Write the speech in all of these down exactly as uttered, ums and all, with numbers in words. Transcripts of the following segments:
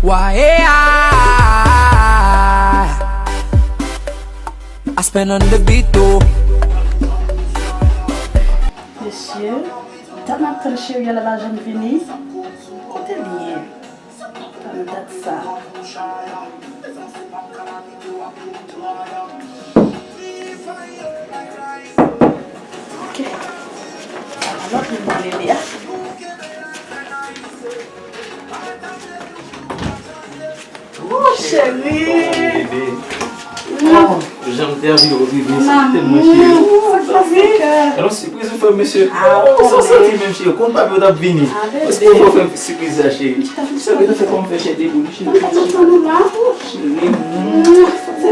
Why A I? I spend on the beat though. Mesye, dat m ap tann cheri a la pa janm vini. Kote l ye? Tann dat sa. Ok. Sa pa lòt moun mwen rele a. Oh, cheri. Bebe. Oh, jan m te anvi w rive, se tèlman cheri. Sa k pase? Alò, sipriz ou fè m, mesye. Oh, sa w santi menm, cheri? Konn papi w t ap vini. Èske w fè m sipriz la, cheri? Sa w te fè kòm fè chè de poul, cheri? Cheri.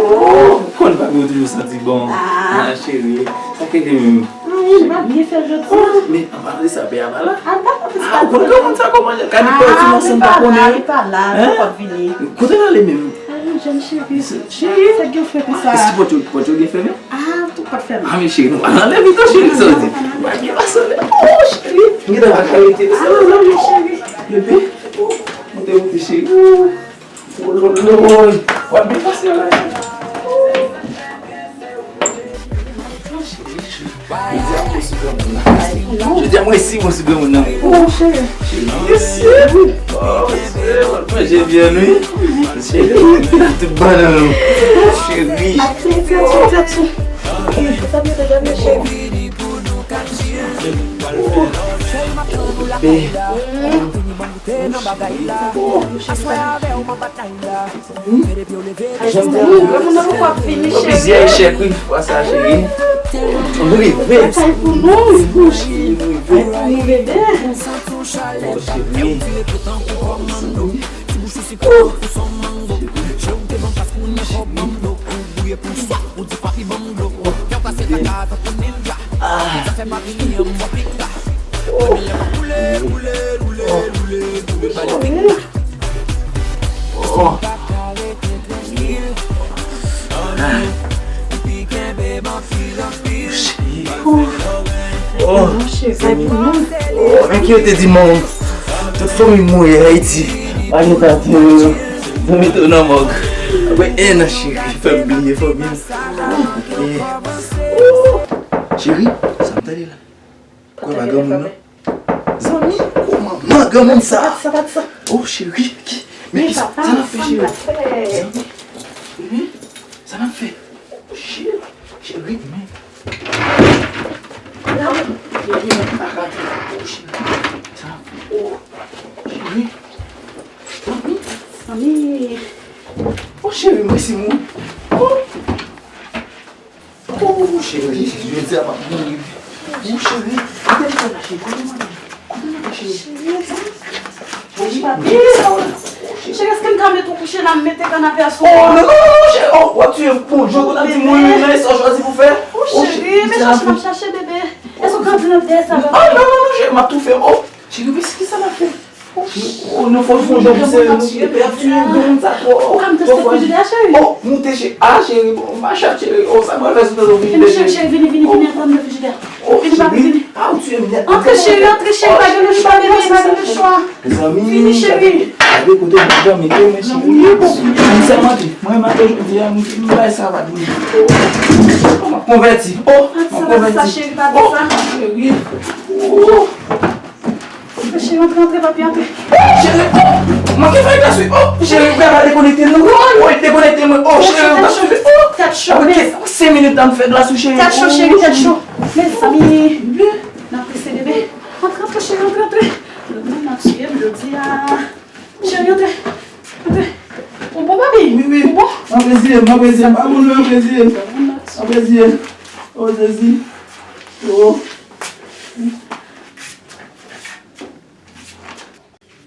Oh, konn papi w toujou santi bon. Ah, cheri. Sa k rete menm? Ah, wi, m ap byen fè jodi a. Men, an palan de sa, pè a pa la. Ah, ou konn granmoun sa kòman l ye? Gade pè ti nan san pa konnen. Li pa la, li poko vini. Kote l ale menm? Ah, yon jèn cheri. Cheri. Sa k gen fè konsa? Èske pòt yo, pòt yo gen fèmen? Ah, tout pòt fèmen. Ah, men cheri, nou pa nan lè pito, cheri, sa w di. Pa gen pa sou lè. Oh, cheri. M gentan pa ka rete. Ah, non, non, cheri. Bebe. Oh, moute, moute, cheri. Oh. Wololoy! W ap byen pase la. Jodi a mwen si bon sou granmoun nan. Jodi a mwen si bon sou granmoun nan. Oh, cheri. Cheri. Oh, cheri. W ap manje byen, wi. Cheri. Tout bannann ou. Cheri. Bebe. Jan m te anvi. Plizyè echèk, wi, fwa sa, cheri. M rive. Sa e pou nou. Cheri, m rive. Sa e pou nou, bebe. Oh, cheri. Oh. Ah. Oh. Oh. Oh. Oh. Oh, men ki yo te di m, tout fanmi m mouri Ayiti. Pa gen tan antere yo. Yo mete yo nan mòg. Apre en an, cheri, fè m bliye fanmi m. Cheri, sa m tande la? Kwè pa granmoun, non? Zanmi, oh, manman granmoun sa. Sa pa di sa. Oh, cheri, ki, men ki sa, sa n ap fè, cheri? Zanmi, sa n ap fè? Oh, cheri, cheri, men. Cheri, men pa rate. Oh, cheri, sa n ap fè? Oh, cheri. Zanmi. Zanmi. Oh, cheri, mwen si moun. Oh. Oh, cheri, jodi a m ap mouri. Oh, cheri, kote m pral la, cheri? Kote m pral la? Kote m pral la, cheri? Cheri, papi. Cheri, èske m ka mete w kouche la, m mete kanape a sou ou? Oh, non, non, non, non, cheri. Oh, w ap tiye m. Bon, jodi w t ap di m wi, wi, nan sa w chwazi pou fè. Oh, cheri, men chache m ap chache, bebe. Èske w ka di nan dèyè sa, papi? Oh, non, non, non, cheri, m ap tou fè. Oh, cheri, men kisa n ap fè? Oh, nou fò fè yon jan pou sere nou. Epi ap tiye m, granmoun sa twò. Ou ka moute sou frijidè a, cheri? Oh, moute, cheri. Ah, cheri, bon, machat, cheri. Oh, sa pral fè sou tande w frijidè, cheri. Cheri, cheri, vini, vini, vini, antre anndan frijidè. Oh, vini, papi, vini. Ah, ou tiye m nèt. Antre, cheri, antre, cheri, pa gen lechwa, bebe, pa gen lechwa. Mezanmi, vini, cheri. Gade kote m pran mete mwen, cheri. Wi, bon. Mwen sèlman di, mwen, maten jodi a, m bay sa va dwe. M ap konvèti. Oh, m ap konvèti. Cheri, pa di sa. Oh, cheri. Oh. Cheri, antre, antre, papi, antre. Oh, cheri, oh, manke fè glas, wi. Oh, cheri, ou pa dekonekte, non. Oh, li dekonekte mwen. Oh, cheri, ou pa sove. Oh, tèt cho, men. Senk minit, la, m fè glas, wi, cheri. Tèt cho, cheri, tèt cho. Mezanmi. N ap prese, bebe. Antre, antre, cheri, antre, antre. Lòt moun ap tiye m jodi a. Cheri, antre. Antre. Ou bon, papi? Wi, wi. Ou bon? Antre, zye m, antre, zye m. Pa moun, antre, zye m. Antre, zye m. Oh, Jezi. Oh.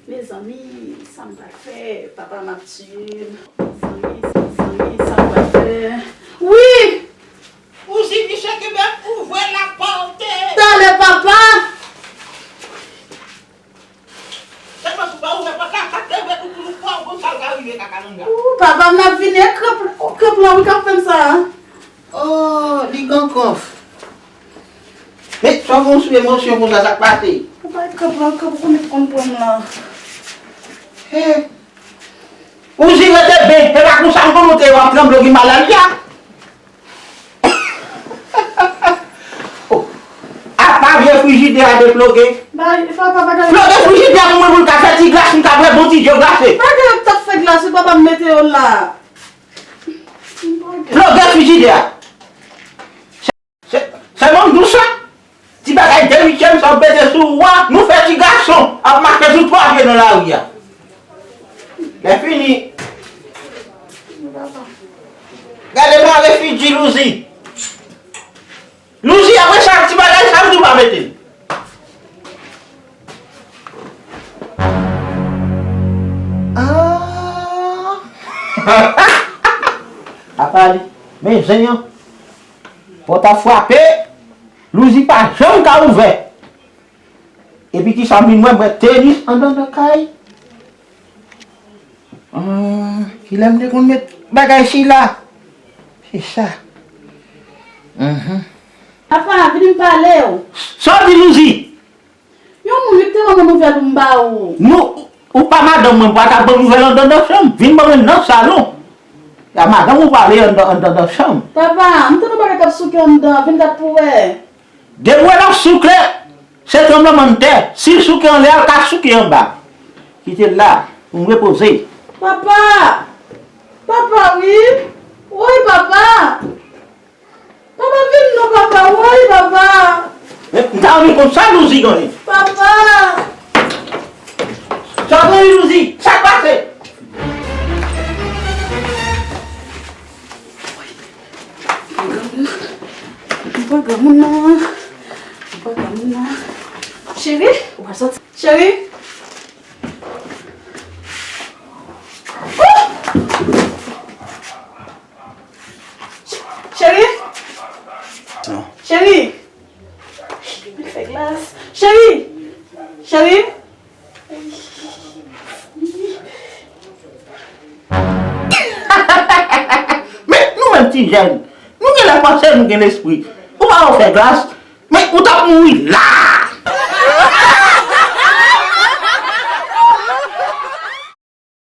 Mezanmi, sa m pral fè? Papa m ap tiye m. Mezanmi, mezanmi, sa m pral fè? Wi! Ou si Michel Kibèk ouvè lapòte! Talè, papa! Sèlman si w pa ouvè pòt la, sa k te vle tou pou nou fè w konn sa l ka rive kaka nanga. Ou, papa m ap vini, e krèp, krèp la wi k ap fè m sa a. Oh, li gen kòf. Men, sa w gon sou emosyon konsa, sa k pase? Ou pa krèp la, krèp ou konn konn pran m la. He. Ou jire te ben, se pa konsa m konn ou te w ap tranble ou gen maladi a. Oh, apa vye frijidè a deploge? Ploge frijidè a pou mwen pou l ka fè ti glas, m ka bwè bon ti dlo glase. Bagay yo t ap fè glas, wi, papa m mete yo la. Ploge frijidè a. Se, se moun dous la. Ti bagay de uityèm sa w pete sou ou a, nou fè ti gason ap mache sou twa pye nan lari a. Lèfini. Gade mare figi Louzi. Louzi, apre sa, ti bagay sa, m di w pa mete l. Ah! Apa li, men zen an. Pòt ap frape, Louzi pa janm ka ouvè. Epi kisa m vin wè, m wè tenis anndan nan kay. Ah, kilè m te konn met bagay sila? Se sa. Mhm. Papa, vin m pale w. Sa w di, Louzi? Yon moun wi te ban mwen nouvèl pou m ba ou. Nou, ou pa madanm mwen, ou pa ka ban nouvèl anndan nan chanm. Vin ban mwen nan salon. A madanm ou pale anndan, anndan nan chanm. Papa, m tande yon bagay k ap souke anndan, vin gad pou w wè. Depi w wè l ap souke, se tranblemanntè. Si l souke anlè a, l ka souke anba. Kite l la, pou m repoze. Papa! Papa, wi! Woy, papa! Papa, vin non, papa, woy, papa! Men, m ta renmen konn sa Louzi genyen. Papa! Sa w genyen, Louzi? Sa k pase? M pran granmoun nan. M pran granmoun nan. Cheri, ou pral soti? Cheri. Cheri. Cheri. Li fè glas. Cheri. Cheri. Men nou menm ti jèn, nou genlè panse nou gen lespri. Ou pa wè w fè glas, men ou t ap mouri la.